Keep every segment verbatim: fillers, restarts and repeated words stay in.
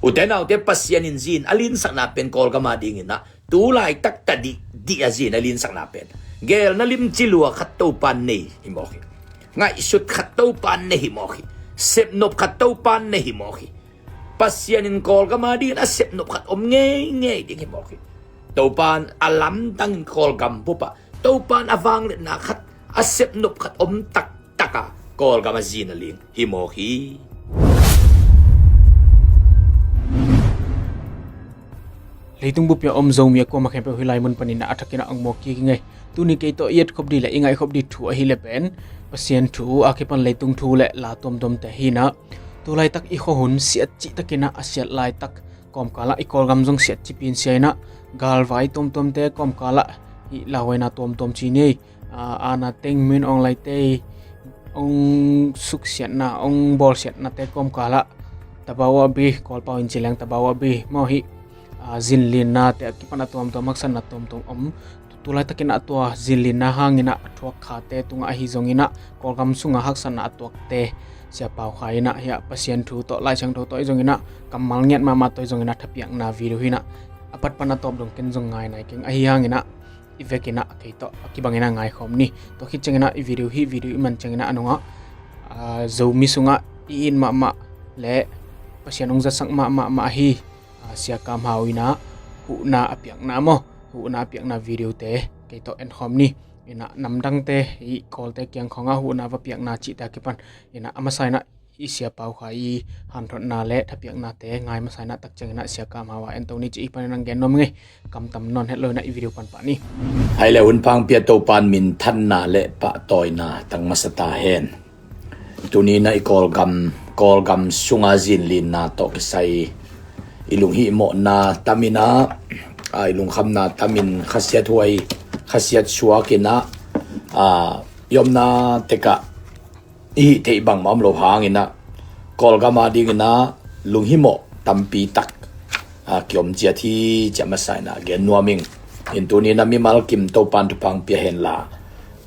Ute naute, Pasian in zin a linsakna pen Kawlgam a dingin ah tu laitak tadih dih a zin a linsakna pen gelna limci lua khat Topan nei hi mawk hi. Ngaihsut khat Topan nei hi mawk hi. Sepnop khat Topan nei hi mawk hi. Pasian in Kawlgam a dingin a sepnop khat om ngeingei ding hi mawk hi. Topan a lamdangin Kawlgam bupah Topan a vangliatna khat, a sepnop khat om taktak a Kawlgam a zin a ling hi mawk hi. Leitung bup a om Zomi a kuamah khempeuh hih lai mun panin a thakin a ong mawk kik hi ngei. Tuni kei tawh i etkhop dih le i ngaihkhop dih thu ahih leh pen Pasian thu a kipan leitung thu le la tuamtuamte hi in ah, tu laitak i khuahun siat cihtakin ah a siat laitak kawmkal ah i Kawlgam zong siat cipi in sia in ah, galvai tuamtuamte kawmkal ah hih lauhuaina tuamtuam ci ni. Aa, aana teng Min Aung Hlaing te ong suksiatna, ong bawlsiatnate kawmkal ah Tabawa Bi, Kawlpau in ci leng Tabawa Bi maw, hih aa, zinlinnate a kipan a tuamtuam, haksatna tuamtuam om. Tu laitakin ah tua zinlinna hangin ah a thuak khate tungah ahi zongin ah Kawlgam sungah haksatna a tuakte Sia Pau Khai in ah hih ah Pasian thu tawh, Lai Siangtho tawh ahi zongin ah, kammal ngiat mahmah tawh ahi zongin ah thapiakna video hi in ah, a pat pan a tawp dong ken zong ngai nai keng. Ahi hangin ah i vekin ah kei tawh a kibangin ah ngaikhawm ni. Tua khit ciangin ah i video, hih video i man ciangin ah a nungah aa, Zomi sungah i it mahmah le Pasian ong zatsak mahmah mah ahi aa, Sia Kam Hau in ah huhna a piakna maw, huhna a piakna videote kei tawh enkhawm ni. In ah namdangte, i Kawlte kiang khawngah huhna va piakna cihte a kipan in ah a masa in ah i Sia Pau Khai i hanthotna le thapiaknate ngai masa in ah tak ciangin ah Sia Kam Hau a ento ni cih i panin ah gen nuam ing ei. Kamtam nawn het lo in ah i video pan pah ni. Hai le hun pha ong pia Topan minthanna le pahtawina tang masa ta hen. Tuni in ah i Kawlgam, Kawlgam sunga zinlinna tawh kisai i lunghihmawhna tam in ah, aa, i lungkhamna tam in, khasiat huai, khasiat suak in ah, aa, i omna tekah i hih theih bangmah om lo hangin ah Kawlgam a dingin ah lunghimawh tampi tak aa, kiom ciat hi cih a masa in ah gen nuam ing. In tuni in ah mimal kim Topan thupha ong pia hen la,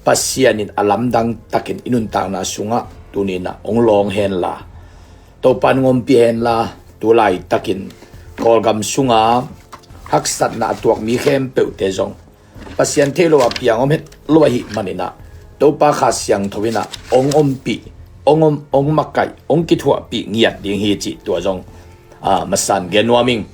Pasian in a lamdang takin i nuntakna sungah tuni in ah ong lawng hen la, Topan ong ompih hen la, tu laitakin Kawlgam sunga haksatna a tuak mi khempeuhte zong Pasian theih lo a piang om het lo ahih manin ah Topa Kha Siangtho in ah ong ompih, ong om, ong makaih, ong kithuahpih ngiat ding hi cih tua zong aa, masa in gen nuam ing.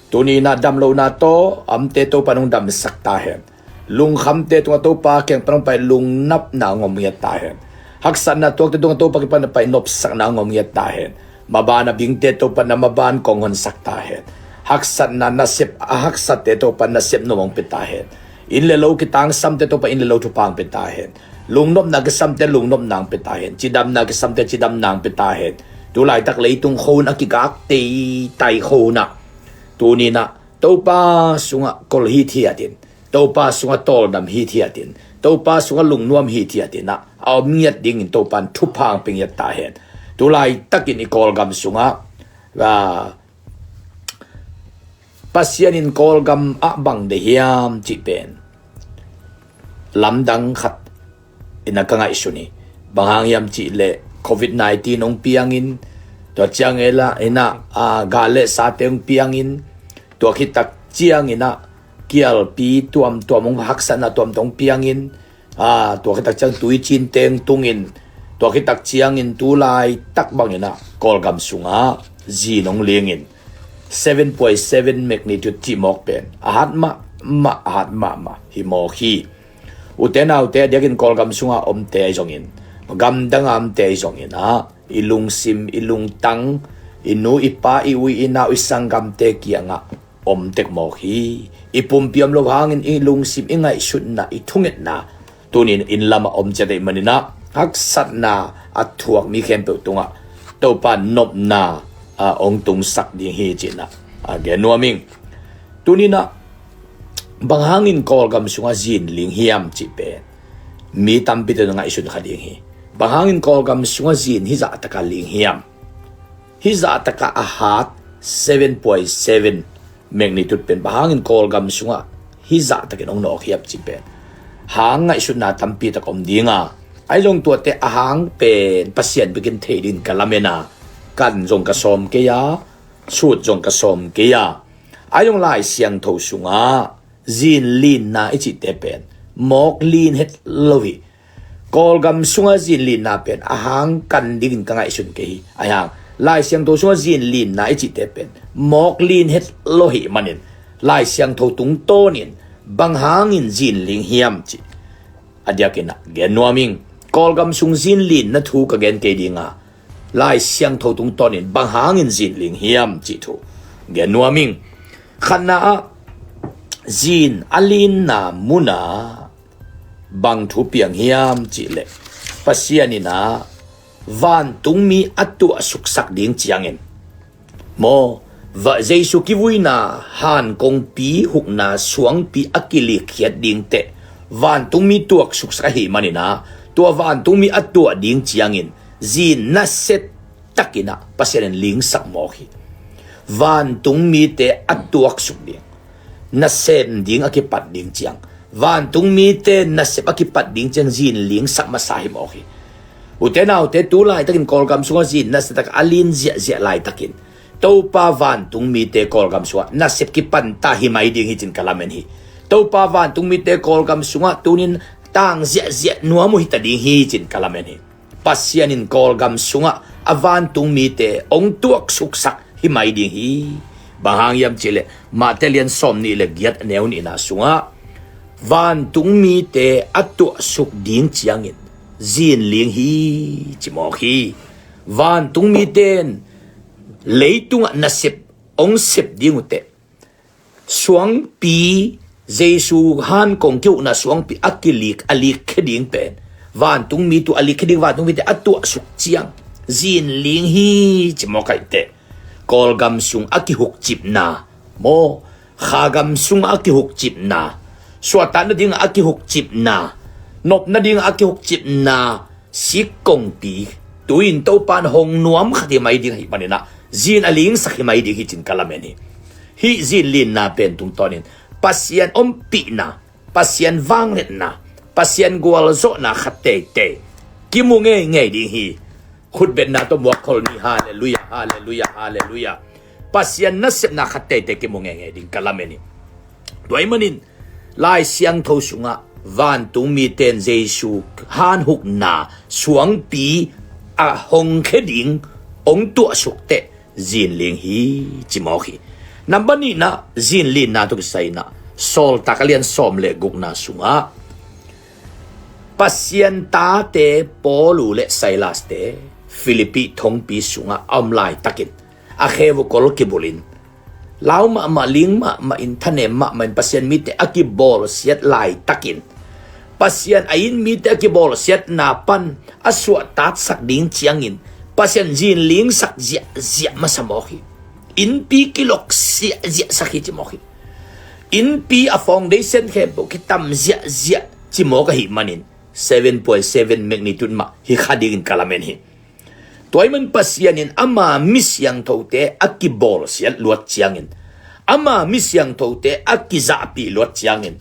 Tuni in ah damlohna tawh a omte Topan ong damsak ta hen. Lungkhamte tungah Topa kiang pan ong pai lungnopna ong om ngiat ta hen. Haksatna tuakte tungah Topa kiang pan pai nopsakna ong om ngiat ta hen. Maban a bingte Topan a maban kong honsak ta hen. Haksatna nasep a haksate Topan nasep nuam ong pia ta hen. Inn le lo kitangsamte Topan inn le lo thupha ong pia ta hen. Lungnopna kisamte lungnopna ong pia ta hen. Cidamna kisamte cidamna ong pia ta hen. Tu laitak leitung khua hun a kigak teitai khua hun ah tuni in ah Topa sungah kol hithiat in, Topa sungah tawldam hithiat in, Topa sungah lungnuam hithiat in ah a om ngiat dingin Topan thupha ong pia ngiat ta hen. Tu laitakin i Kawlgam sungah aa, Pasian in Kawlgam ah bang deih hiam cih pen lamdang khat in ah ka ngaihsun hi. Bang hang hiam cih leh covid nineteen ong piangin, tua ciang ei la in ah aa, gal le sate ong piangin, tua khit tak ciangin ah kialpi tuamtuam ong, haksatna tuamtuam ong piangin, aa, tua khit tak ciang tuicin teng tungin, tua khit tak ciangin tu laitak bangin ah Kawlgam sungah zin ong lingin seven point seven magnitude cih mawk pen a hat mahmah, a hat mahmah hi mawk hi. Ute naute, a diakin Kawlgam sunga omte ahi zongin, gamdanga omte ahi zongin ah i lungsim, i lungtang, i nu i pa, i u i nau, i sanggamte kiangah om tek mawk hi. I pumpi om lo hangin i lungsim, i ngaihsutna, i thungetna tuni in inn lamah om ciat ahih manin ah haksatna a thuak mi khempeuh tungah Topa nopna aa, ong tungsak ding hi cih in ah aa, gen nuam ing. Tuni in ah bang hangin Kawlgam sungah zin ling hiam cih pen mi tampite in ngaihsun kha ding hi. Bang hangin Kawlgam sungah zin hih zahtakah ling hiam? Hih zahtakah a hat seven point seven magnitude pen bang hangin Kawlgam sungah hih zahtakin ong nawk hiam cih pen hang ngaihsutna tampi tak om ding a, ahi zong tuate a hang pen Pasian bekin thei dingin ka lamen a, kan zong ka sawm kei a, sut zong ka sawm kei a. A zong Lai Siangtho sungah zin linna i cihte pen mawk lin het lo hi. Kawlgam sungah zin linna pen a hang kan dingin ka ngaihsun kei hi. A hang Lai Siangtho sungah zin linna i cihte pen mawk lin het lo hi manin Lai Siangtho tungtawnin bang hangin zin ling hiam cih a diakin ah gen nuam ing. Kawlgam sung zin linna thu ka gen kei ding a, Lai Siangtho tungtawnin bang hangin zin ling hiam cih thu gen nuam ing. Khatna ah zin a linna munah bang thu piang hiam cih leh Pasian in ah vantungmi a tuah suksak ding ciangin maw, va Jesu kivuina han kongpi hukna suangpi a kilikkhiat ding teh vantungmi tuak suksak ahi manin ah tua vantungmi a tuah ding ciangin zin nasia takin ah Pasian in lingsak mawk hi. Vantungmite a tuaksuk ding, nasem ding a kipat ding ciang, vantungmite nasep a kipat ding ciang zin lingsak masa hi mawk hi. Ute naute, tu laitakin Kawlgam sungah zin nasia tak a lin ziahziah laitakin Topa vantungmite Kawlgam sungah nasep kipanta hi mai ding hi cin ka lamen hi. Topa vantungmite Kawlgam sungah tunin tang ziahziah nuam uh hita ding hi cin ka lamen hi. Pasian in Kawlgam sungah a vantungmite hong tuaksuksak hi mai ding hi. Bang hang hiam cih leh Mate lian sawm nih le giat a neu nihna sungah vantungmite a tuahsuk ding ciangin zin ling hi ci mawk hi. Vantungmite in leitungah nasep hong sep ding uh teh suangpi Jesu han kong kihukna suangpi a kilik a likkhia ding pen vantungmi tu a likkhia ding vantungmite a tuahsuk ciang zin ling hi ci mawk ahih teh Kawlgam sung a kihukcipna maw, khagam sung a kihukcipna, suahtak nading a kihukcipna, nop nading a kihukcipna sik kongpi tu-in Topa in hong nuam khat hi mai ding ahih manin ah zin a lingsak hi mai ding hi cin ka lamen hi. Hih zin linna pen tungtawnin Pasian ompihna, Pasian vangliatna, Pasian gualzawhna khat teitei kimu ngeingei ding hi. Khutbetna tawh muak khol ni. Halleluiah, halleluiah, halleluiah. Pasian nasepna khat teitei kimu ngeingei ding ka lamen hi. Tua ahih manin Lai Siangtho sungah vantungmite in Jesu han hukna suangpi a hong khia ding hong tuahsuk teh zin ling hi ci mawk hi. Nambat nihna, zin linna tawh kisai-in ah Sawltak a lian sawm le gukna sungah Pasian tate Paul uh le Silas te Philippi thongpi sungah a om laitakin a kheu uh kol kibulhin lau mahmah, ling mahmah in, thanem mahmah in Pasian mite a kibawlsiat laitakin Pasian a inn mite a kibawlsiatna pan a suahtaksak ding ciangin Pasian zin lingsak ziahziah masa mawk hi. Innpi kilok ziahziahsak hi ci mawk hi. Innpi a foundation khempeuh kitam ziahziah ci mawk ahih manin seven point seven magnitude mah hi kha dingin ka lamen hi. Tua ahih man Pasian in ama mi siangthote a kibawlsiat luat ciangin, ama mi siangthote a kizahpih luat ciangin,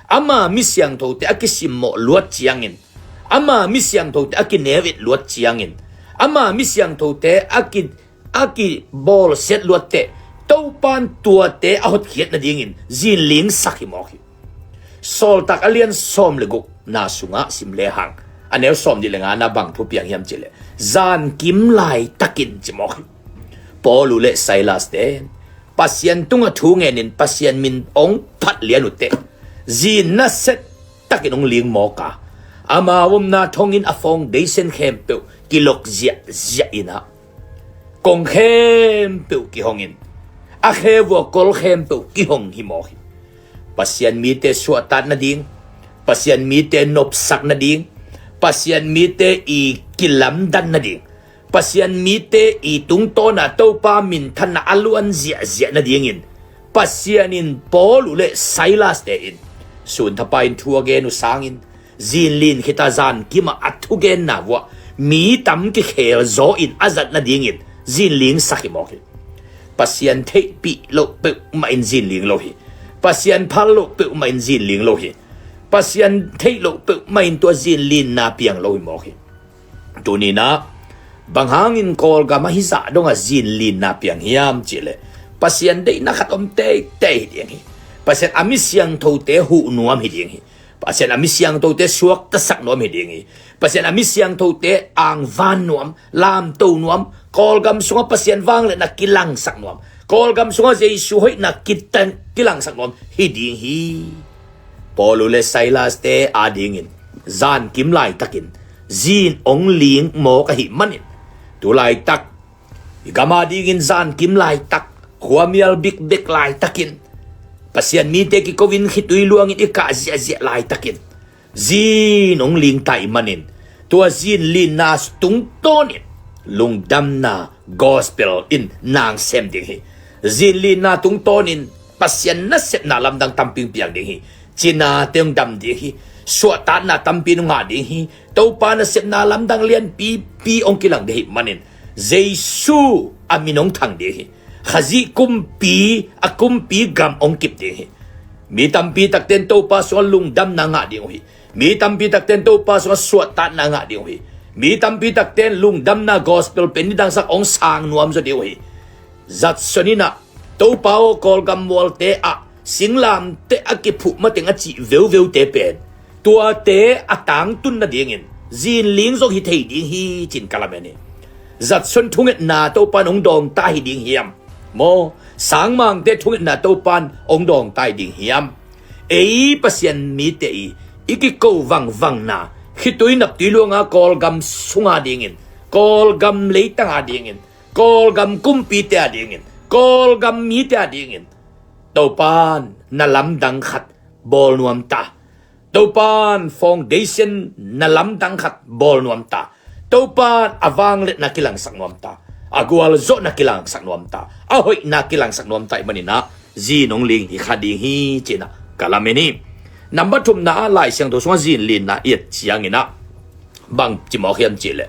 ama mi siangthote a kisimmawh luat ciangin, ama mi siangthote a kineu-et luat ciangin, ama mi siangthote a ki, a kibawlsiat luat teh Topa in tuate a hotkhiat nadingin zin lingsak hi mawk hi. Sawltak a lian sawm le gukna sungah sim lehang a neu sawm nih le ngana bang thu piang hiam cih leh zankim laitakin ci mawk hi. Paul uh le Silas te Pasian tungah thu ngenin Pasian min hong phat lian uh teh zin nasia takin hong ling mawk a, amau omna thonginn a foundation khempeuh kilok ziahziah in ah kong khempeuh kihongin a kheu uh kol khempeuh kihong hi mawk hi. Pasian mite suahtak nading, Pasian mite nopsak nading, Pasian mite i kilamdan nading, Pasian mite i tungtawna Topa minthanna a luan ziahziah nadingin Pasian in Paul uh le Silas te in sunthapai in thu a gen uh sangin zin lin khita zankim ah a thugenna vuah mi tam kikhel zaw in a zat nadingin zin lingsak hi mawk hi. Pasian theihpih loh peuhmah in zin ling lo hi. Pasian phal loh peuhmah in zin ling lo hi. Pasian theih loh peuhmah in tua zin linna piang lo hi mawk hi. Tuni-in ah Bang hangin Kawlgam ah hih zah dongah zin linna piang hiam cihleh, Pasian deihna khat om teitei hi ding hi. Pasian a mi siangthote huh nuam hi ding hi. Pasian a mi siangthote suaktasak nuam hi ding hi. Pasian a mi siangthote angvan nuam, lamto nuam, Kawlgam sungah Pasian vangliatna kilangsak nuam, Kawlgam sungah Jesu hoihna kitan kilangsak nuam hi ding hi. Paulu le Silaste adingin zankim laitakin zin ong ling mawk ahih manin, tu laitak i gam adingin zankim laitak, khuamial bikbek laitakin, Pasian mite kikovin khitui luangin i kah ziahziah laitakin, zin ong ling ta ahih manin, tua zin linna tungtawnin lungdamna gospel in nang sem ding hi. Zin linna tungtawnin Pasian nasepna lamdang tampi piang ding hi. Cinate ong dam ding hi. Suahtakna tampi ong ngah ding hi. Topa nasepna lamdang lianpipi ong kilang ding hi manin, Jesu a min ong thang ding hi. Khazih kumpi, a kumpi gam ong kip ding hi. Mi tampi takten Topa sungah lungdamna ngah ding uh hi. Mi tampi takten Topa sungah suahtakna ngah ding uh hi. Mi tampi takten lungdamna gospel pen nidangsak ong sang nuam zaw ding uh hi. Zatson inah, Topa aw, Kawlgam mualte ah singlamteh a kiphuh mateng a cih veuveute pen, tuate a tangtun nadingin zin ling zong hi thei ding hi, ci-in ka lamen hi. Zatson thungetna Topan ong dawngta hi ding hiam? Maw, sangmangte thungetna Topan ong dawngta hi ding hiam? Ei Pasian mite i, i kiko vangvangna, khitui naptui luanga Kawlgam sunga dingin, Kawlgam leitanga dingin, Kawlgam kumpite adingin, Kawlgam mite adingin, Topan na lamdang khat bawl nuam ta. Topan foundation na lamdang khat bawl nuam ta. Topan a vangliatna kilangsak nuam ta. A gualzawhna kilangsak nuam ta. A hoihna kilangsak nuam ta ahih maninah, zin ong ling hi kha ding hi, ci-inah ka lamen hi. Nambat thumna ah Lai Siangtho sungah zin linna i et cianginah bang ci mawk hiam cihleh,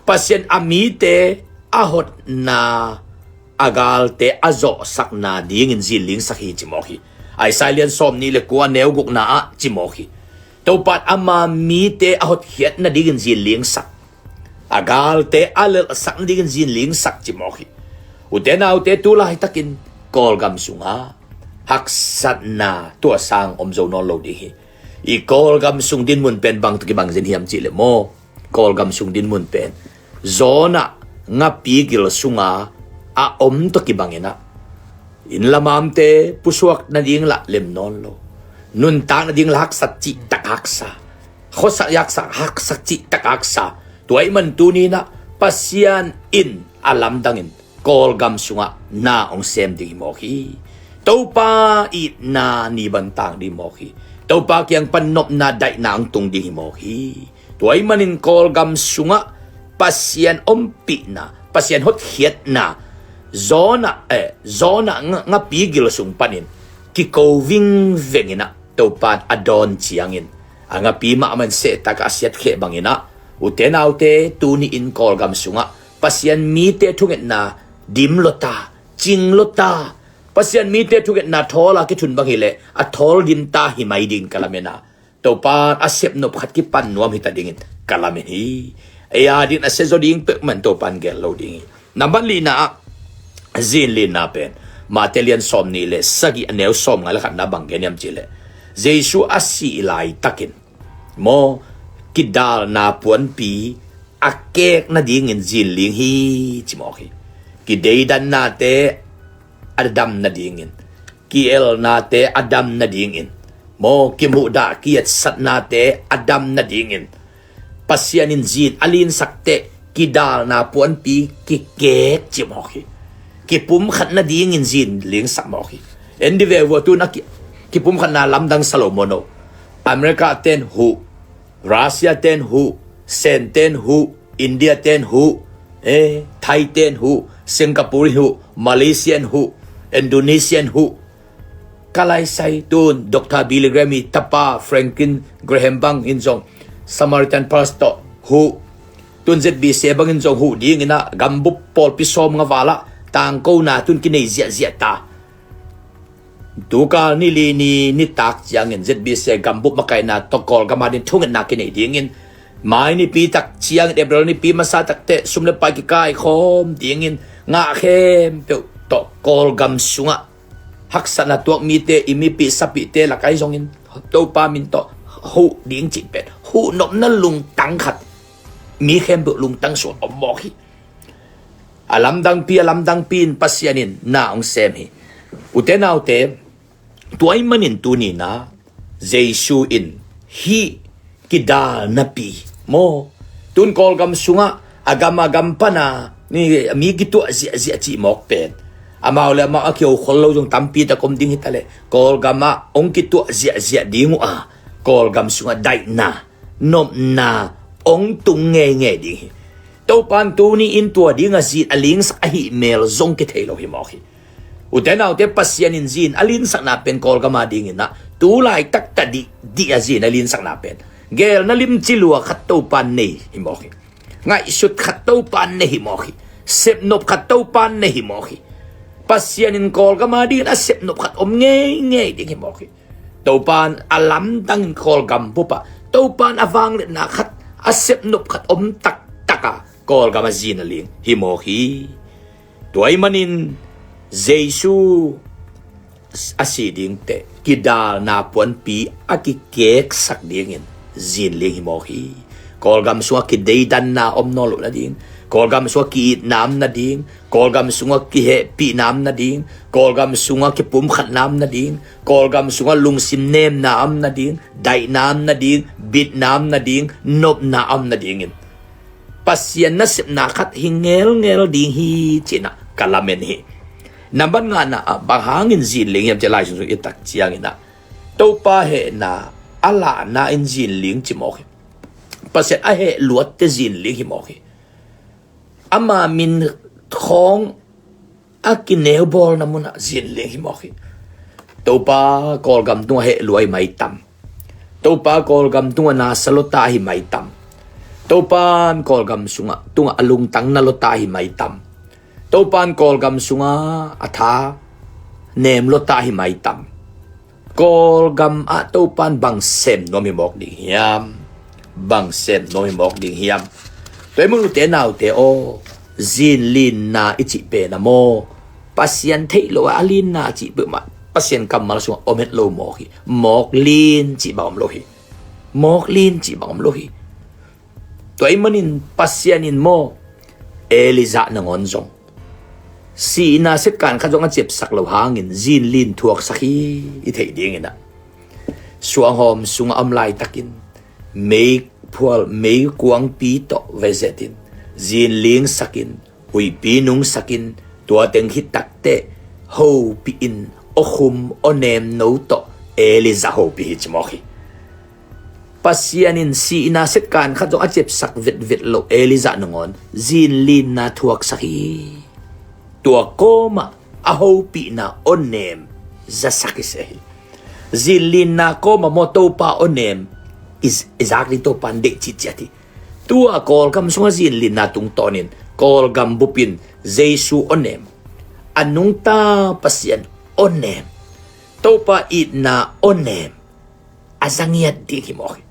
Pasian a mite a hotna, a galte a zawhsakna dingin zin lingsak hi, ci mawk hi. Isaiah lian sawmnih le kua, neu gukna ah ci mawk hi. Topan ama mite a hotkhiat nadingin zin lingsak, a galte a lelhsak nadingin zin lingsak, ci mawk hi. Ute naute, tu laitakin Kawlgam sungah haksatna tua sang om zo nawn lo ding hi. I Kawlgam sung dinmun pen bang tawh kibang zen hiam cihleh maw, Kawlgam sung dinmun pen Jonah ngapi gil sunga a om tawh kibanginah, inn lamamte pusuak nading lah lem nawn lo, nuntak nading lah haksa cihtak haksa, khuasak yaksak haksa cihtak haksa. Tua ahih man tuninah Pasian in a lamdangin Kawlgam sungah na ong sem ding hi mawk hi. Topa itna ni bantang ding hi mawk hi. Topa kiang pan nopna daihna ong tung ding hi mawk hi. Tua ahih manin Kawlgam sungah Pasian ompihna, Pasian hotkhiatna, Jonah, eh, Jonah nga-, ngapi gil sung panin kiko vingvenginah Topan a dawn ciangin, a ngapi mahmah in sehtak a siatkheh banginah, ute naute, tuni-in Kawlgam sungah Pasian mite thungetna dim lo ta, cing lo ta. Pasian mite thungetna thawl a kithun bang hileh a thawl dim ta hi mai ding ka lamen a, Topan a sepnop khat kipan nuam hita dingin ka lamen hi. Ei a dingin a sia zaw ding peuhmah in Topan gel lo ding hi. Nambat lina ah zin linna pen Mate lian sawmnih le sagih, a neu sawmnga le khatna bang gen hiam cihleh, Jesu a sih laitakin maw, kidalna puanpi a kek nadingin zin ling hi, ci mawk hi. Kideidannate a dam nadingin, ki-elnate a dam nadingin, maw, kimuhdah ki-etsatnate a dam nadingin Pasian in zin a linsak teh kidalna puanpi kikek ci mawk hi. Kipumkhat nadingin zin lingsak mawk hi. En dih ve vua, tu-in a ki-, kipumkhatna lamdang sa lo maw no? America ten huh, Russia ten huh, Sen ten huh, India ten huh, eh, Thai ten huh, Singapore huh, Malaysian huh, Indonesian huh. Ka laisai tun Doctor Billy Graham i tapa Franklin Graham bang in zong Samaritan Purse tawh huh. Tun Z B C bangin zong huh dinginah gambup pawlpi sawmnga val ah tangkona tun kinei ziahziah ta. Tukal ni li ni nitak ciangin Z B C gambup makaihna tawh Kawlgam adingin thungetna kinei dingin Mai nipi tak ciangin, April nipi masa takteh sum le pai kikaikhawm dingin ngah khempeuh tawh Kawlgam sungah haksatna tuak mite, i mipih sapihte lak ahi zongin Topa min tawh huh ding cih pen huhnopna lungtang khat mi khempeuh lungtang sungah om mawk hi. A lamdangpi a lamdangpi in Pasian in na hong sem hi. Ute naute, tua ahih manin tuni-in ah Jesu in hih kidalnapi maw, tun Kawlgam sungah a gam a gam pana mi, mi kituah ziahziah cih mawk pen, amau le amau a kiho khol lo zong tampi tak om ding hi taleh, Kawlgam ah hong kituah ziahziah ding uh a, Kawlgam sungah daihna, nopna hong tung ngeingei ding hi. Topa in tuni in tua ding a zin a lingsak ahih mel zong kithei lo hi mawk hi. Ute naute, Pasian in zin a linsakna pen Kawlgam a dingin ah tu laitak tadih dih a zin a linsakna pen, gelna limci lua khat Topa in nei hi mawk hi. Ngaihsut khat Topa in nei hi mawk hi. Sepnop khat Topa in nei hi mawk hi. Pasian in Kawlgam a dingin a sepnop khat om ngeingei ding hi mawk hi. Topa in a lamdangin Kawlgam bup ah Topa in a vangliatna khat, a sepnop khat om taktak a, Kawlgam a zin a ling hi mawk hi. Tua ahih manin Jesu a sih ding teh kidalna puanpi a kikeksak dingin zin ling hi mawk hi. Kawlgam sungah kideidanna om nawn loh nading, Kawlgam sungah ki-itna om nading, Kawlgam sungah kihehpihna om nading, Kawlgam sungah kipumkhatna om nading, Kawlgam sungah lungsim nemna om nading, daihna om nading, bitna om nading, nopna om nadingin Pasian nasepna khat hi ngelngel ding hi, ci-in ah ka lamen hi. Nambat ngana ah bang hangin zin ling hiam ci-a Lai Siangtho i et tak ciangin ah, Topa hehna a lahna in zin ling ci mawk hi. Pasian a heh luatte zin ling hi mawk hi. Ama min khawng a kineubawlna munah zin ling hi mawk hi. Topa Kawlgam tungah heh lua hi maitam. Topa Kawlgam tungah nasa lua ta hi maitam. Topa in Kawlgam sungah tungah a lungtang na lua ta hi maitam. Topa in Kawlgam sungah a tha nem lua ta hi maitam. Kawlgam ah Topa in bang sem nuam hi mawk ding hiam? Bang sem nuam hi mawk ding hiam? Tua ahih manin ute naute aw, zin linna i cih pen ah maw, Pasian theih loh a a linna cih peuhmah Pasian kammal sungah om het lo mawk hi. Mawk lin cih bang om lo hi. Mawk lin cih bang om lo hi. Tua ahih manin Pasian in maw, Elijah nangawn zong sihna setkan khat zong a ciapsak lo hangin zin lin thuaksak hi. I theih dingin ah, suanghawm sungah a om laitakin meiphual, meikuangpi tawh vezetin zin lingsakin, huihpi nungsakin, tua teng khit takteh hopih in, aw khum aw nem no tawh Elijah hopih hi ci mawk hi. Pasian in sihna setkan khat zong a ciapsak vetvet lo Elijah nangawn zin linna thuaksak hi. Tua kawmah a hopihna aw nem zasak hi seh hi. Zin linna kawmah maw Topa aw nem i, i zak ding Topa in deih citciat hi. Tua Kawlgam sungah zin linna tungtawnin Kawlgam bupin Jesu aw nem, a nungta Pasian aw nem, Topa itna aw nem a za ngiat ding hi mawk hi.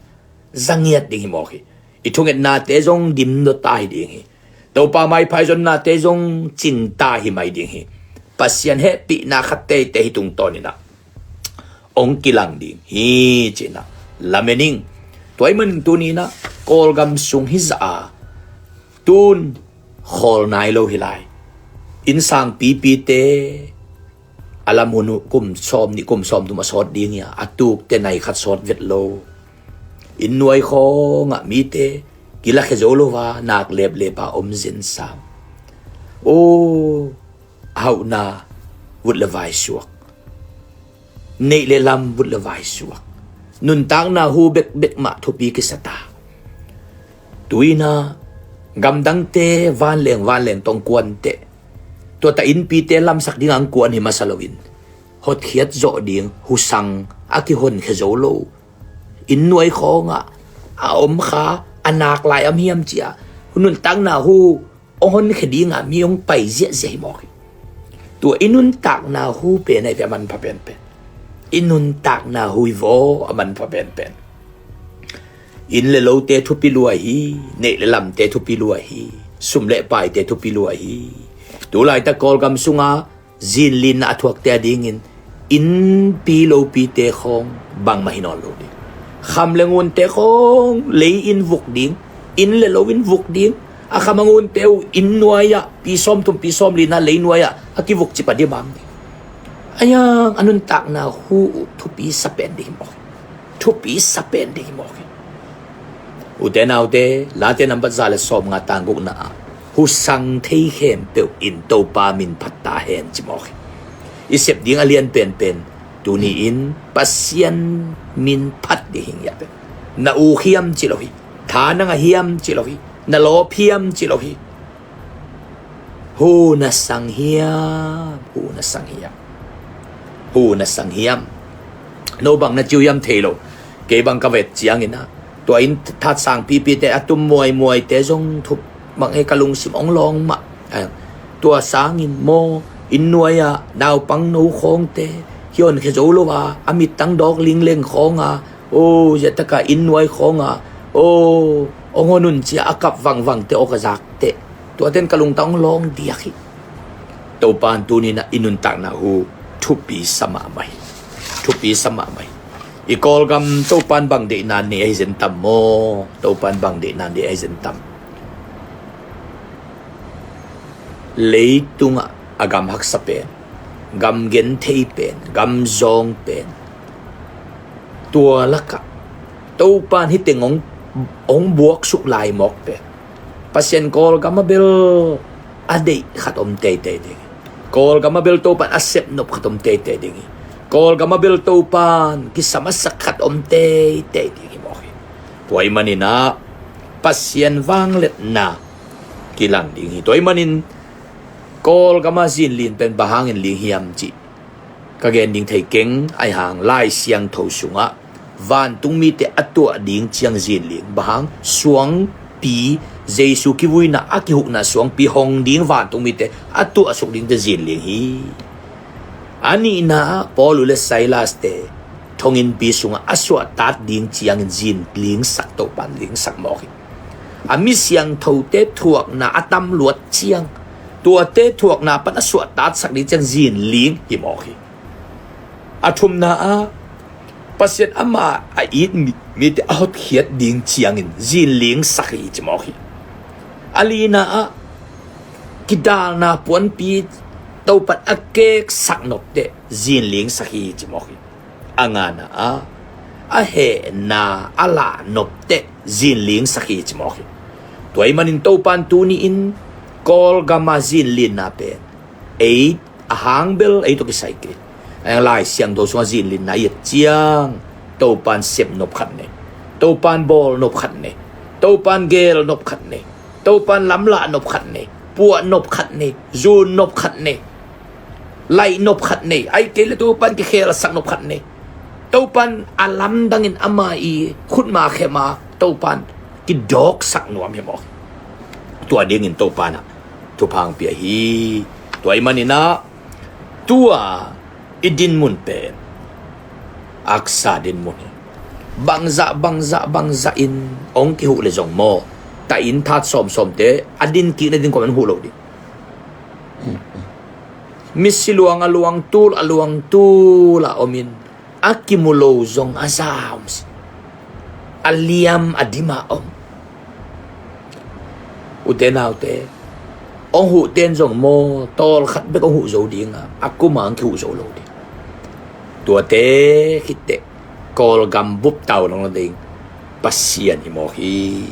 Za ngiat ding hi mawk hi. I thungetnate zong dim lua ta hi ding hi. Topa maipha i zonnate zong cing ta hi mai ding hi. Pasian hehpihna khat teitei hih tungtawnin ah hong kilang ding hi ci-in ah lamen ing. Tua ahih manin tuni-in ah Kawlgam sung hi zah a, tun khawl nai lo hi lai. Innsang pipite a lam hun uh kum sawm nih kum sawm thum a sawt ding hi a, a tukte nai khat sawt vet lo. Inn nuai khawngah mite kilakhia zo lo a, nak leplep a om zen sam. Aw, a hauhna vut le vai suak, neih le lam vut le vai suak, nuntakna hu bekbek mah thupi kisa ta. Tu-in ah gamdangte vanleng vanleng tawh kuanteh, tua ta innpite lamsak dingah kuan hi masa loin, hotkhiat zawh ding husang a kihonkhia zo lo. Inn nuai khawngah a om kha, a nak lai om hiam cia, nuntakna hu hong honkhia dingah mi hong pai ziahziah hi mawk hi. Tua i nuntakna hu pen ahi ve a manpha penpen. I nuntakna hu hi vaw a manpha penpen. Inn le lote thupi lua hi, neih le lamte thupi lua hi, sum le paite thupi lua hi. Tulaitak Kawlgam sunga zinlinna a thuakte a dingin innpi lopite khawng bangmah hi nawn lo ding. Kham le ngunte khawng lei in vuk ding, inn le lo in vuk ding. A kham a ngunte uh inn nuai-ah pi sawmthum pi sawmlina lei nuai-ah a kivuk cip a dimam ding. A yang a nuntakna hu uh thupi sa pen ding hi mawk hi. Thupi sa pen ding hi mawk hi. Ute naute, Late nambat za le sawmnga tang gukna ah, husang thei khempeuh in Topa min phat ta hen ci mawk hi. I sep ding a lian penpen tuni-in Pasian min phat ding hi ngiat pen. Na uk hiam ci lo hi. Tha na ngah hiam ci lo hi. Na lawp hiam ci lo hi. Hu na sang hiam, hu na sang hiam, hu na sang hiam. No bang na ci uh hiam thei lo. Kei bang ka vet ciangin ah, tua inn that sang pipite a tum muaimuaite zong thup bang e, ka lungsim ong lawng mah. Tua sangin maw, inn nuai-ah naupang no khawngte, hih hon khia zo lo a, a mittang dawk lingleng khawng a, aw, zia taka inn nuai khawng a, aw, ong hon un cia a kap vangvangte aw ka zak teh. Tuaten ka lungtang ong lawng diak hi. Topan tuni-in ah i nuntakna hu thupi sa mahmah hi. Thupi sa mahmah hi. I Kawlgam Topan bang deihna nei ahi zen tam maw? Topan bang deihna nei ahi zen tam? Leitungah a gam haksa pen, gam genthei pen, gam zawng pen, tua lakah Topan hih teng ong, ong buaksuk lai mawk pen, Pasian Kawlgam a bel a deih khat om teitei ding hi. Kawlgam a bel Topan a sepnop khat om teitei ding hi. Kawlgam a bel Topan kisam a sak khat om teitei ding hi mawk hi. Tua ahih manin ah Pasian vangliatna kilang ding hi. Tua ahih manin Kawlgam a zinlin pen bang hangin ling hiam cih ka gen ding thei keng. Ahih hang Lai Siangtho sungah vantung mite a tuah ding ciang zinling, bang hang, suangpi, Jesu kivuina a kihukna suangpi hong ding vantung mite a tuahsuk dingte zinling hi. A nihna ah Paul uh le Silas te thonginnpi sungah a suahtak ding ciangin zinlingsak, Topan lingsak mawk hi. A mi siangthote thuakna a tamluat ciang, tuate thuakna pan a suahtaksak ding ciang zinling hi mawk hi. A thumna ah Pasian ama a it mi, mite a hotkhiat ding ciangin zinlingsak hi ci mawk hi. A lina ah kidalna puanpi Topan a keksak nopte zinlingsak hi ci mawk hi. A ngana ah a hehna a lah nopte zinlingsak hi ci mawk hi. Tua ahih manin Topan tuni-in Kawlgam a zinlinna pen ei a hang bel ei tawh kisai kei. A Lai Siangtho sungah zinlinna i et ciang Topan sepnop khat nei, Topan bawlnop khat nei, Topan gelnop khat nei, Topan lamlahnop khat nei, puahnop khat nei, zunnop khat nei, laihnop khat nei, ahih kei leh Topan kikhelsak nop khat nei. Topan a lamdangin ama i khutma khema Topan kidawksak nuam hi mawk. Tua dingin Topan ah thupha hong pia hi. Tua ahih manin ah tua i dinmun pen haksa dinmun hi. Bangzah, bangzah, bangzah in hong kihuh leh zong maw, ta inn that sawmsawmte a din kik nading kawm an huh lo ding. Misi luang a luang tul, a luang tul a om in a kimu lo zong a za om si. A liam a dim a om. Ute naute, hong huhte'n zong maw, tawlkhat bek hong huh zo ding a, a kum a hong kihuh zo lo ding. Tuate khit teh Kawlgam bup tau nong la ding Pasian hi mawk hi.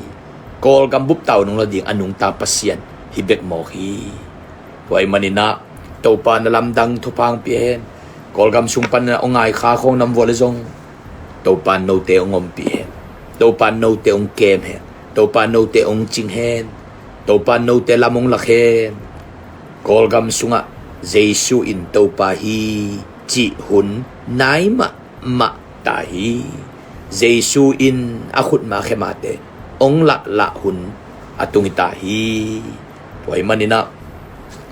Kawlgam bup tau nong la ding a nungta Pasian hi bek mawk hi. Tua ahih manin ah Topan a lamdang thupha hong pia hen. Kawlgam sung pan a hong ngai kha khawng nam vua leh zong Topan note hong ompih hen. Topan note hong kem hen. Topan note hong cing hen. Topan note lam hong lak hen. Kawlgam sungah Jesu in Topa hi cih hun nai mahmah ta hi. Jesu in a khutma khemate hong lahlah hun a tung hi ta hi. Tua ahih manin ah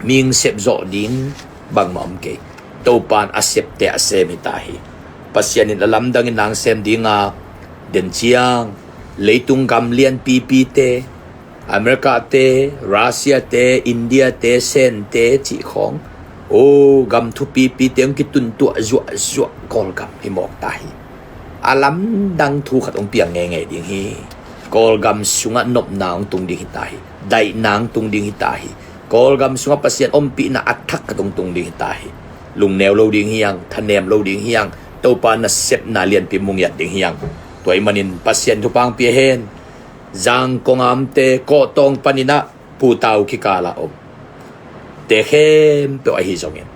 mihing sep zawh ding bangmah om kei. Topan a septe a sem hi ta hi. Pasian in a lamdangin nang sem ding a, den ciang Leitung gam lianpipite, America te, Russia te, India te, Sen te cih khawng, o, gam thupipite hong kituntuah zuahzuah Kawlgam hi mawk ta hi. A lamdang thu khat hong piang ngeingei ding hi. Kawlgam sungah nopna hong tung ding hi ta hi. Daihna hong tung ding hi ta hi. Kawlgam sungah Pasian ompihna a thak khat hong tung ding hi ta hi. Lungneu lo ding hi hang, thanem lo ding hi hang, Topa nasepna lianpi mu ngiat ding hi hang. Tua ahih manin Pasian thupha hong pia hen. Zangkong a omte, Kawhtawng panin ah Pu Tau kikal a om te khempeuh ahi zongin,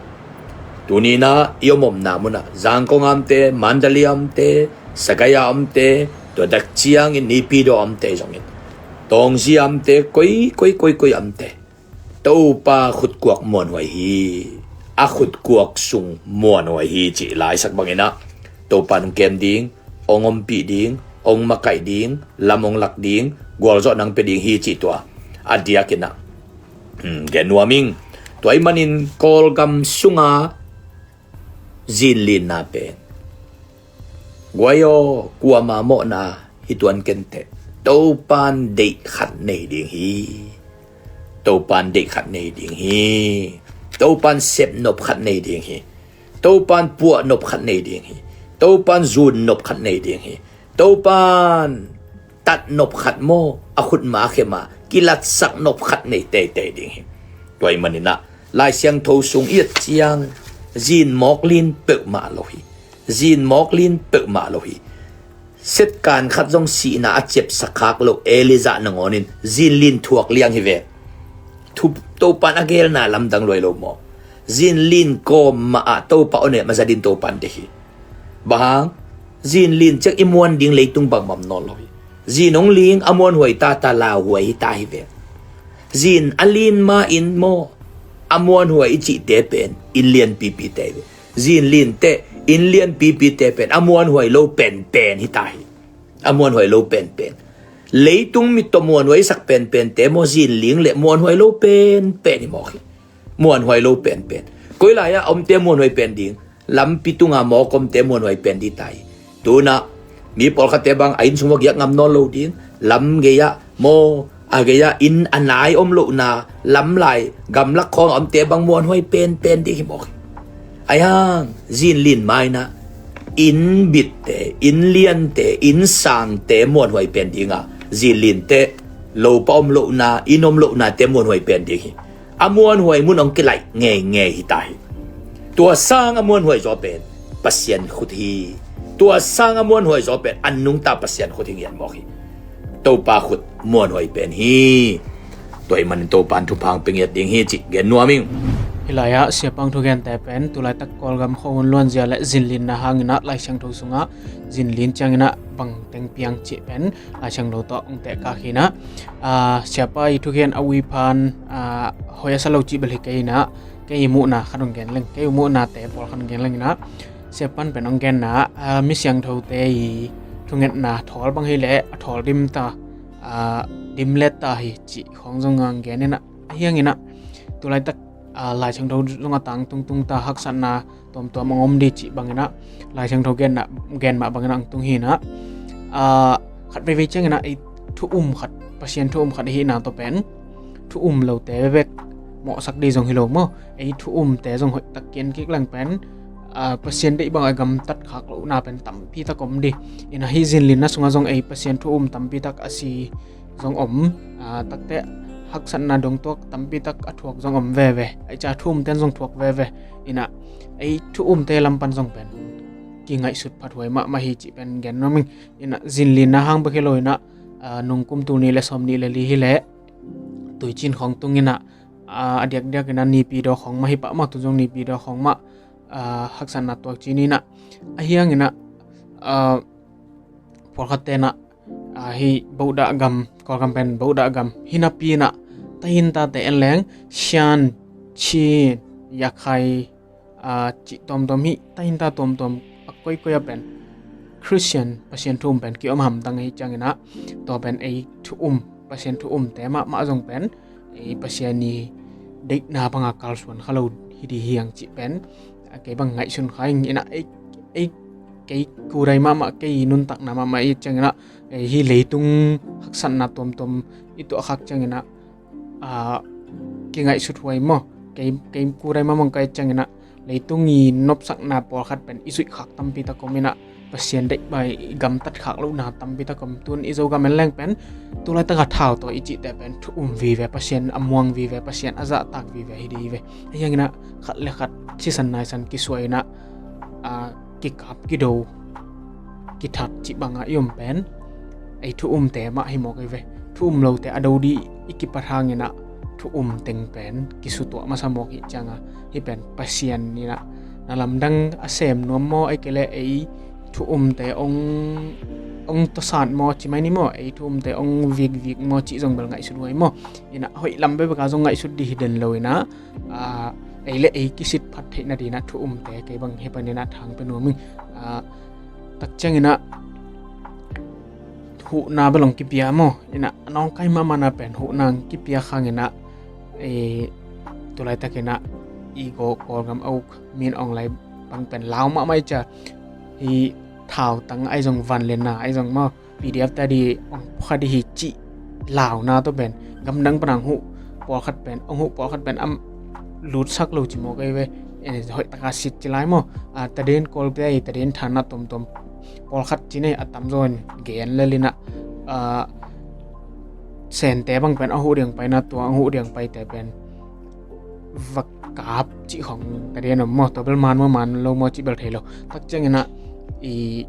tuni-in ah i omomna munah Zangkong a omte, Mandalay a omte, Sagaing a omte, tua dak ciangin Naypyidaw a omte zongin, Taunggyi a omte, koi koi koi koi a omte, Topa khutkuak muanhuai hi. A khutkuak sung muanhuai hi cih laisak bangin ah Topa hong kem ding, hong ompih ding, hong makaih ding, lam hong lak ding, gualzawhna hong pia ding hi cih tua a diakin ah, hmm, gen nuam ing. Tua ahih manin Kawlgam sunga zinlinna pen, guai aw, kuama mawhna hi tuan kei inteh, Topan deih khat nei ding hi. Topan deih khat nei ding hi. Topan sepnop khat nei ding hi. Topan puahnop khat nei ding hi. Topan zunnop khat nei ding hi. Topan tatnop khat maw, a khutma a khema kilatsak nop khat nei teitei ding hi. Tua ahih manin ah Lai Siangtho sung i et ciang, zin mawk lin peuhmah lo hi. Zin mawk lin peuhmah lo hi. Setkan khat zong sihna a ciapsak khak lo Elijah nangawnin zinlin thuak liang hi ve. Thu-, Topan a gelna lamdang luai lo maw? Zinlin kawm mah ah Topa aw ne mah zatin Topan deih hi. Bang hang? Zinlin ciang i muan ding leitung bangbang om nawn lo hi. Zin hong ling a muanhuai tata lauhuai hi ta hi ve. Zin a lin ma-in maw, a muanhuai i cihte pen inn lianpipite hi ve. Zinlin teh, inn lianpipite pen a muanhuai lo penpen hi ta hi. A muanhuai lo penpen. Leitung mit tawh muanhuai sak penpente maw, zinling le muanhuai lo penpen hi mawk hi. Muanhuai lo penpen. Koi lai-ah omte muanhuai pen ding? Lampi tunga mawk omte muanhuai pen ding ta hi. Tunah mi pawlkhatte bang a inn sung va giak ngam nawn lo ding. Lam gei-ah maw, a gei-ah inn a nai om lohna, lamlai gamlak khawng a omte bang muanhuai penpen ding hi mawk hi. Ahi hang zinlin ma-in ah inn bitte, inn liante, inn sangte muanhuai pen ding a, zinlin teh lopa om lohna, inn om lohnate muanhuai pen ding hi. A muanhuai mun hong kilaih ngeingei hi ta hi. Tua sang a muanhuai zaw pen Pasian khut hi. Tua sang a muanhuai zaw pen a nungta Pasian khut hi ngiat mawk hi. Topa khut muanhuai pen hi. Tua ahih manin Topan thupha hong pia ngiat ding hi cih gen nuam ing. Hih lai-ah Siapa hong thugente pen tulaitak Kawlgam khuahun luanzia le zinlinna hangin ah Lai Siangtho sungah zinlin ciangin ah bang teng piang cih pen Lai Siangtho tawh hong tehkak hi-in ah, aa, Siapa i thugen a uiphan, aa, hoih a sa lo cih bel hi kei in ah, kei i muhna khat hong gen leng, kei i muhnate pawl khat hong gen leng in ah, Siapan pen hong genna, aa, mi siangthote i thungetna thawl bang hi leh a thawl dim ta, aa, dim let ta hi cih khawng zong hong gen in ah, ahi hangin ah tulaitak, aa, Lai Siangtho zong a tangtung tung ta, haksatna tuamtuam hong om ding cih bangin ah, Lai Siangtho genna, gen mah bangin ah hong tung hi-in ah, aa, khat veivei ciangin ah ei thu um khat, Pasian thu um khat i hihna tawh pen thu um lote bekbek mawhsak ding zong hi lo maw? Ei thu umte zong hoihtak kian kik leng pen, aa, Pasian deih bang a gamtat khak lohna pen tampi tak om ding. In ah hih zinlinna sungah zong ei Pasian thu um tampi tak a si zong om, aa, takte haksatna dongtuak tampi tak a thuak zong om veve. Ei ca thu umte in zong thuak veve. In ah ei thu umte lam pan zong pen kingaihsut phathuai mahmah hi cih pen gen nuam ing. In ah zinlinna hang bek hi lo in ah, aa, nungkum tul nih le sawmnih le li hi leh tuicin khawng tung in ah, aa, a diakdiak in ah Naypyidaw khawng mah hi pah maw, tu zong Naypyidaw khawng mah, aa, haksatna tuak ci-in ah, ahi hangin ah, aa, pawlkhatte in ah, aa, hih Bohdah gam, Kawlgam pen Bohdah gam hi napi-in ah tahintate en leng Shan, Chin, Yakhai, aa, cih tuamtuam hi, tahinta tuamtuam a koikoi ah pen Khristian Pasian thu um pen kiom hamtang ahi ciangin ah, tua pen ei thu um, Pasian thu umte mahmah zong pen ei Pasian i deihna banga kalsuan kha lo hi ding hi hang cih pen, aa, kei bang ngaihsun kha ing. In ah ei, ei ei kudai mahmah, kei nuntakna mahmah i cianginah, ei hi leitung haksatna tuamtuam i tuahkhak cianginah, aa, kingaihsut huai maw? Kei, kei kudai mahmah kai cianginah leitung i nopsakna pawlkhat pen i zuihkhak tampi tak om inah, Pasian deih bai i gamtat khak lohna tampi tak om. Tun i Zogam en leng pen tulaitaka thau tawh i cihte pen thu um vive, Pasian a muang vive, Pasian a zahtak vive hi dih hi ve. Ahi hanginah khat le khat sisan naisan kisuah inah, aa, kikap kido kithat cih banga i om pen ei thu umte mah hi mawk hi ve. Thu um lote a do dih i kipat hanginah thu um teng pen kisutuah masa mawk hi cianga, hi pen Pasian inah na lamdang a sem nuam maw, ei kei le ei thu umte ong, ong tawsat maw, ci mai ni maw, ei thu umte ong vikvik maw, cih zong bel ngaihsut huai maw. Inah hoih lam bekbeka zong ngaihsut dih hi den lo inah, aa, ei le ei kisit phat theihna dinah thu umte kei bang hi paninah thang pe nuam ing. Aa, tak cianginah huhna bel ong kipia maw, inah a nawngkai mahmahna pen huhna ong kipia khanginah, ei, tulaitakinah i go Kawlgam a uk min ong lai bang pen lau mahmah i cia, hi thautang ai zong, vanlianna ai zong maw, P D F ta di ong phukha di hi cih launa tawh pen gamdang pana ong huh pawlkhat pen, ong huh pawlkhat pen am lutsak lo ci mawk ei ve. Hoih taka sit ci lai maw? Aa, tadin Kawlpi ai tadin thanna tuamtuam pawlkhat ci nei a tamzaw in gen lelinah, aa, Sente bang pen a huh diang paina tua ong huh diang paite pen va kap cih khong tadin om maw? Tua bel man maw, man lo maw cih bel thei lo. Tak cianginah i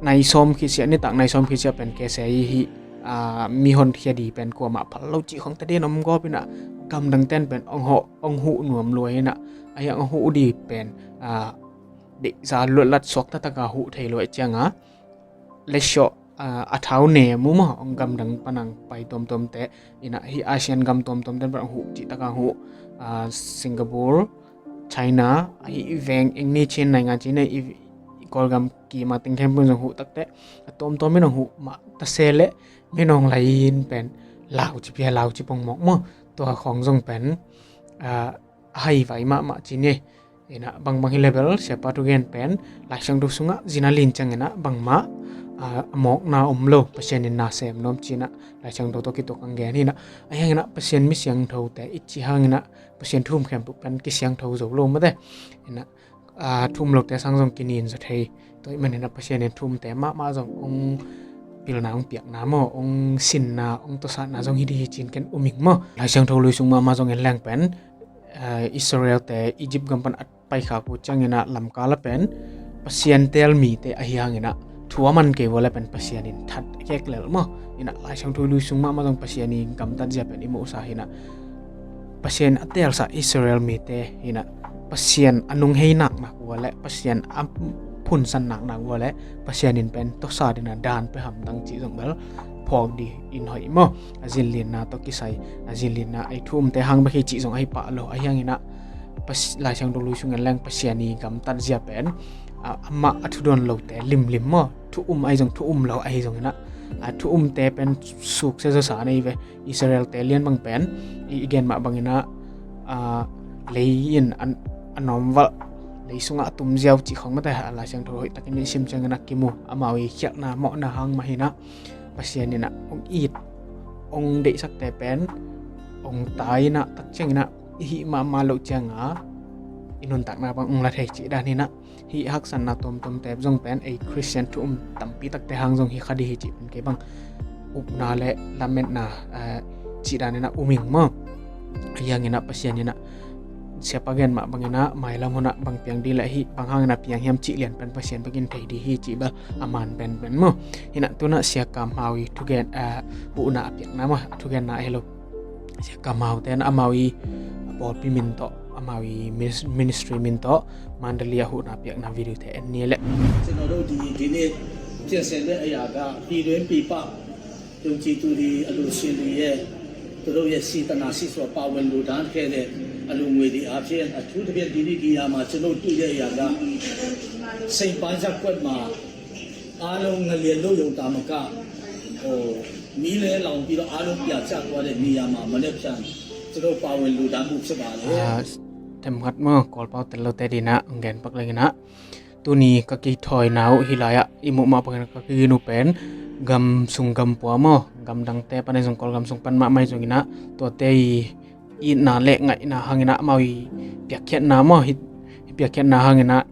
nai sawm khisia, nitak nai sawm khisia pen K C I hi, aa, mi honkhia di pen kuamah phal lo cih khong tadin om gawp inah gamdang ten pen ong huh, ong huh nuam lua inah, ahi ong huh di pen, aa, deihza luatlat suak taktaka huh thei lua i cianga lesiawh, aa, a thau ne mu maw, ong gamdang pana ong pai tuamtuamte inah hi Asian gam tuamtuamte pan ong huh cih taka ong huh, aa, Singapore, China, ahi i veng eng ni Chin naingan ci nei i, i Kawlgam kima teng khempeuh zong huh takteh a tuamtuam in ong huh mah tase leh min ong lai in pen lau ci pia, lau ci pongmawk maw? Tua khong zong pen, aa, a haivai mahmah ci ni. Inah bangbang hi le bel siapa thugen pen Lai Siangtho sungah zina lin cianginah bangmah, aa, a mawkna om lo, Pasian in na sem nuam cinah Lai Siangtho tawh kituak ang gen hinah. Ahi hanginah Pasian mi siangthote i ci hanginah Pasian thu um khempeuh pen kisiangtho zo lo mate. Inah, aa, thu um lote sang zong kinin zaw thei. Tua ih maninah Pasian in thu umte mahmah zong ong pilna ong piakna maw, ong sinna, ong tawsatna zong hi dih hi cin ken um ing maw? Lai Siangtho lui sung mahmah zong en leng pen, aa, Israelte Egypt gam pan a paikhak uh cianginah lamkala pen Pasian teel mite ahi hanginah thu a man kei vua le pen Pasian in that a kek lel maw? Inah Lai Siangtho lui sung mahmah zong Pasian i gamtat zia pen i muhsa hinah Pasian a teelsa Israel mite hinah Pasian a nunghei naknak vua le Pasian a phunsan naknak vua le Pasian in pen tawsa dinah dan pe hamtang cih zong bel phawk di in hoih maw? A zinlinna tawh kisai, a zinlinna ei thu umte hang bek hi cih zong ahi pah lo. Ahi hanginah Pas-, Lai Siangtho lui sung en leng Pasian i gamtat zia pen, a, amah a thudawn lote limlim maw? Thu um ahi zong, thu um lo ahi zonginah, a, thu umte pen suksia zawsa nei ve. Israelte lian bang pen i, i gen mah banginah, a, lei in a, a nawmvalh, lei sungah a tum ziau cih khong mate, a, Lai Siangtho hoih takin i sim cianginah kimu, amau i khialhna mawhna hang mah hinah Pasian inah ong it, ong deihsakte pen ong tai inah tak cianginah i hih mahmah loh cianga i nuntakna bang ong la thei cih dan hinah, hih haksatna tuamtuamte zong pen ei Khristian thu um tampi takte hang zong hi kha dih hi cih pen kei bang upna le lametna, eh, cih dan inah um ing maw? Ahi hanginah Pasian inah siapa gen mah banginah mailam hunah bang piang dih le hih bang hanginah piang hiam cih lian pen Pasian bekin thei dih hi cih bel a man penpen maw? Hinah tunah Sia Kam Hau i thugen, eh, huhna a piakna maw, a thugenna a hi lo. Sia Kam Hau ten amau i pawlpi min tawh, amau i minis-, ministry min tawh Mandalay a huhna piakna video te en ni le. ကျွန်တော်တို့ဒီနေ့ ကျင့်စဉ်နဲ့အရာက ပြည်တွင်းပြည်ပ ယုံကြည်သူတွေ အလိုရှင်တွေရဲ့ သူတို့ရဲ့ စေတနာ စိတ်ဆိုး ပါဝင်လိုတာ ခဲတဲ့ အလူငွေတွေအားဖြင့် အထူးသဖြင့် ဒီနေ့ဒီနေရာမှာ ကျွန်တော်တွေ့တဲ့အရာက စိန့်ပန်းရပ်ကွက်မှာ အားလုံးငလျင်လှုပ်ရုံသာမက ဟို မီးလဲလောင်ပြီးတော့ အားလုံးပြာကျသွားတဲ့နေရာမှာ မနက်ဖြန် ကျွန်တော်ပါဝင်လှူဒါန်းဖို့ဖြစ်ပါတယ်။ Ah, themkhat maw, Kawlpau tel lote dinah ong gen pak lenginah Tuni ka kithawina uh hih lai-ah i muh mah bangin ka kigin uh pen gam sung gam pua maw, gam dangte pan ahi zong, Kawlgam sung pan mahmah ahi zongin ah, tuate i itna le ngaihna hangin ah, amau i piakkhiatna maw, hih, hih piakkhiatna hangin ah,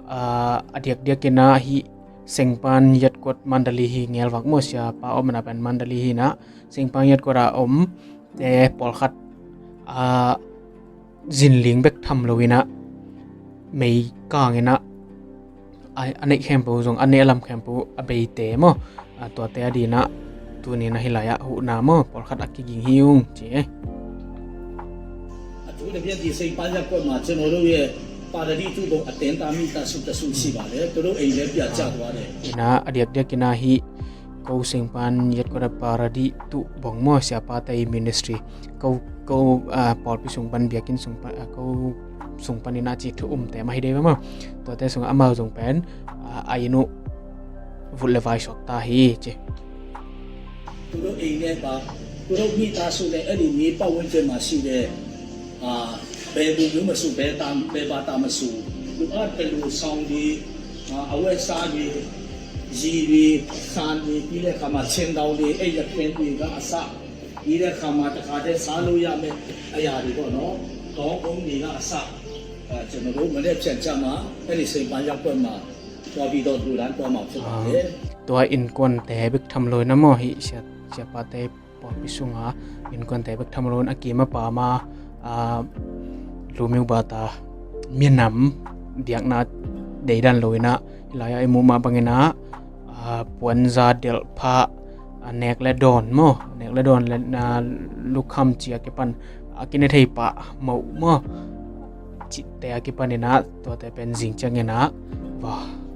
aa, a diakdiakin ah hih Sengpan Yatkuat Mandali hi ngelvak maw, siapa omna pen Mandali hi-in ah, Sengpan Yatkuat a om te pawlkhat, aa, zinling bek tham loin ah, mei kangin ah, a, a neih khempeuh zong, a neih a lam khempeuh a beite maw, a, tuate a dingin ah tuni-in ah hih lai-ah huhna maw, pawlkhat a kiging hi ung ci e. အထူးသဖြင့် ဒီစိန်ပန်းရပ်ကွက်မှာ ကျွန်တော်တို့ရဲ့ ပါရဒိတုပုံ အတင်းအဓမ္မ မိသားစုတစ်စု ရှိပါတယ်။ သူတို့အိမ်လည်း ပြတ်ကျသွားတယ်။ Ina, a diakdiakin ah hih ko Sengpan Yatkuat a Paradi tuh bong maw, siapate i ministry, ko, ko, ah, pawlpi sung pan, biakinn sung pan, ah, ko sung panin ah ci thu umte mah hi dei ve maw. Tuate sungah amau zong pen, ah, a inn uh vut le vai suak ta hi ci. သူတို့အိမ်နဲ့ပါ သူတို့မိသားစုနဲ့ အဲ့ဒီမြေပတ်ဝန်းကျင်မှာရှိတဲ့ အာ ဘယ်လူမျိုးမဆို ဘယ်တာ ဘယ်ဘာသာမဆို လိုအပ်သလို ဆောင်တွေ အာ အဝတ်အစားတွေ ရေတွေ ဆန်တွေ ပြီးတဲ့အခါမှာ ဆင်တောင်တွေ အိပ်ယာခင်းတွေကအစ ပြီးတဲ့အခါမှာ တခါတည်းစားလို့ရမယ့်အရာတွေပေါ့နော်။ ကောင်းကုန်းတွေကအစ အဲ ကျွန်တော်တို့ မနက်ဖြန်ကျမှ အဲ့ဒီစိန်ပန်းရပ်ကွက်မှာ သွားပြီးတော့ လှူဒါန်းသွားမှာဖြစ်ပါတယ်။ Tua innkuante bek tham loin ah maw, hih sia, siapate pawlpi sunga innkuante bek tham loin a kim a pam a, a, lumiu bata minam biakna deidan loin ah, hih lai-ah i muh mah bangin ah, a, puanza delh phah, a, nek le dawn maw, nek le dawn le, a, lukham ci a kipan a kine thei pah moh maw, cihte a kipanin ah, tuate pen zing ciangin ah va,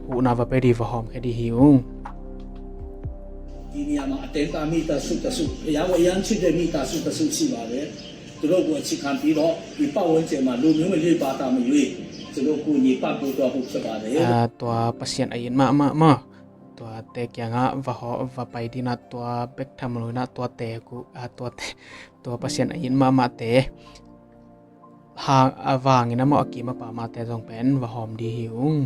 huhna va pia ding, va hawmkhia ding hi ung. ဒီနေရာမှာ အတင်းသားမိသားစုတစ်စု ဘုရားကို အရမ်းချစ်တဲ့ မိသားစုတစ်စု ရှိပါတယ်။ သူတို့ကို အခြေခံပြီးတော့ ဒီပတ်ဝန်းကျင်မှာ လူမျိုးမရွေး ဘာသာမရွေး ကျွန်တော် ကူညီပံ့ပိုးသွားဖို့ ဖြစ်ပါတယ်။ Ah, tua Pasian a it mahmah maw, tuate kiangah va haw, va pai dingin ah, tua bek tham loin ah, tuate ku, ah, tuate, tua Pasian a it mahmahte hang, a vangin ah maw, a kim a pam a te zong pen va hawm ding hi ung.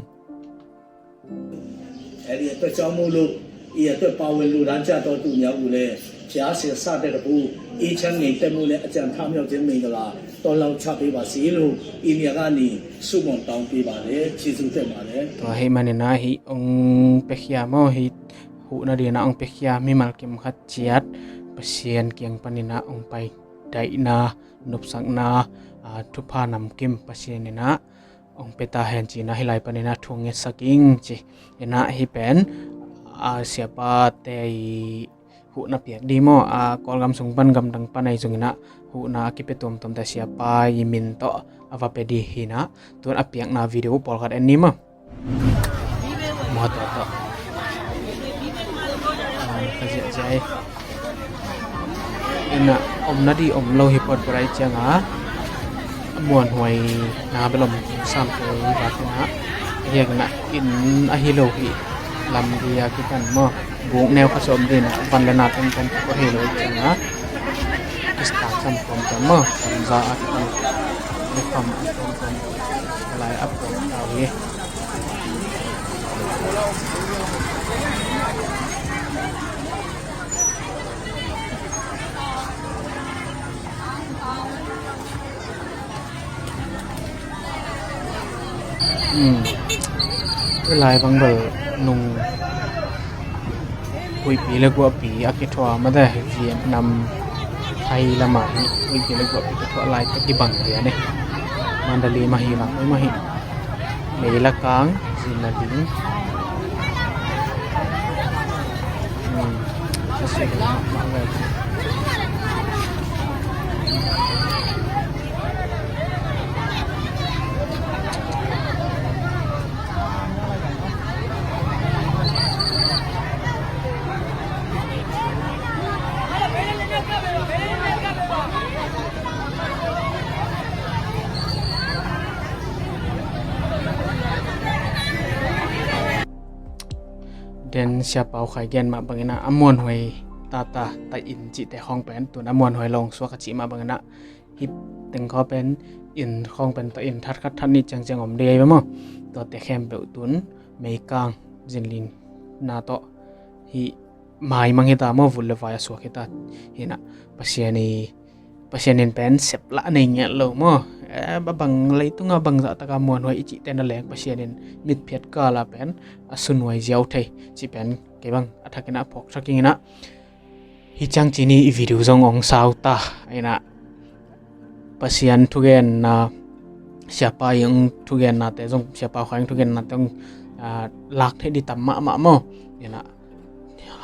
အဲ့ဒီအတွက်ကြောင့်မို့လို့ ဒီအတွက်ပါဝင်လှူဒါန်းကြသောသူများကိုလည်း ဘုရားရှင်ဆရာတော်တပူ အေးချမ်းငြိမ်သက်မှုနဲ့ အကြံထမြောက်ခြင်းမင်္ဂလာ တော်လောက်ချပေးပါစေလို့ ဒီနေရာကနေ ဆုမွန်တောင်းပေးပါတယ်။ ကျေးဇူးတင်ပါတယ်။ Tua ahih manin ah hih hong piakhia maw, hih huhna dingin ah hong piakhia mimal kim khat ciat Pasian kiang panin ah hong pai daihna, nopsakna, ah, thupha namkim Pasian in ah hong pia ta hen ci-in ah hih lai panin ah thu ngetsak ing ci. In ah hih pen, ah, siapate i huhna piak ding maw, ah, Kawlgam sung pan, gamdang pan ahi zongin ah huhna a kipia tuamtuamte siapa i min tawh a va pia ding hi-in ah, tu-in a piakna video pawlkhat en ni maw. Mawtaw tawh. Ka ziahziah hi. Inn ah omna ding om lo hi, pawt bel ahih ciangin a muanhuaina bel om sam kei hi, tua inn ah. Ahih hangin ah inn ahi lo hi, lam ding a kipan maw. Buk neu khat sawm ding ah van le na tengteng kipawt hi lo ahih ciangin a, kistak sam tuamtuam maw. Tamza a kipan, lukham a tuamtuam, lai a puak tau hi. Hmm. Hih lai bang bel nung huihpi le guahpi a kithuah mah te, Vietnam, Thai lamah hih huihpi le guahpi kithuah laitak kibang lian e. Mandalay mah hi, Langkawi mah hi. Mei la kang, zin la ding. Hmm. Ka sui mahmah ve. Den Siapa Khai gen mah bangin ah, a muanhuai tata ta inn cihte khawng pen, tu-in a muanhuai lawng suak a cih mah bangin ah, hih teng khawng pen, inn khawng pen ta inn that khat that nih ciangciang om ding ahi ve maw. Tuate khempeuh tun meikang zinlinna tawh hih maimang hita maw, vut le vai a suak hita. Hinah Pasian i Pasian in pen sep lah nei ngiat lo maw. Eh, a bang leitunga bangzah taka muanhuai i cihte na leng Pasian in mitphiat kala pen a sunuai ziau thei cih pen kei bang a thakinah phawk thakinginah. Hi ciang cini i video zong ong sau ta inah Pasian thugenna, siapa i ong thugennate zong, siapa Khai ong thugennate ong lak thei di tam mahmah maw. Inah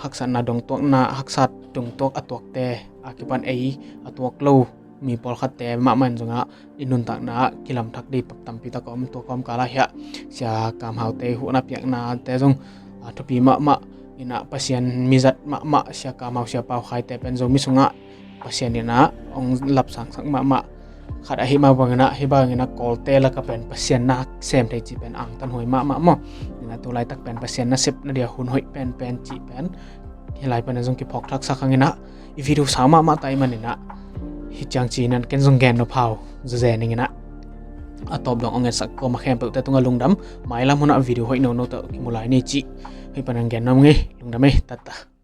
haksatna dongtuakna, haksat dongtuak a tuakte a kipan ei a tuak lo mi pawlkhatte mahmah in zongah i nuntakna ah kilamthak di tampi tak a om. Tua kawmkal ah hiah Sia Kam Haute huhna piaknate zong a thupi mahmah inah Pasian mizat mahmah Sia Kam Hau, siapa Khaite pen Zomi sungah Pasian inah ong lapsangsak mahmah khat ahi mah banginah, hi banginah Kawlte laka pen Pasian na sem thei cih pen angtanhuai mahmah maw. Inah tu laitak pen Pasian na sep na dia hun hoih penpen cih pen hi lai pen a zong kiphawk thaksak hanginah i video sau mahmah ta i maninah hi ciang ci nan ken zong gen nop hau zazen inginah a tawp dong ong etsak kawm a khempeuhte tungah lungdam. Mailam hunah video hoih nono tawh kimu lai ni cih hi pan ang gen nop ngi. Lungdam ei, tatta.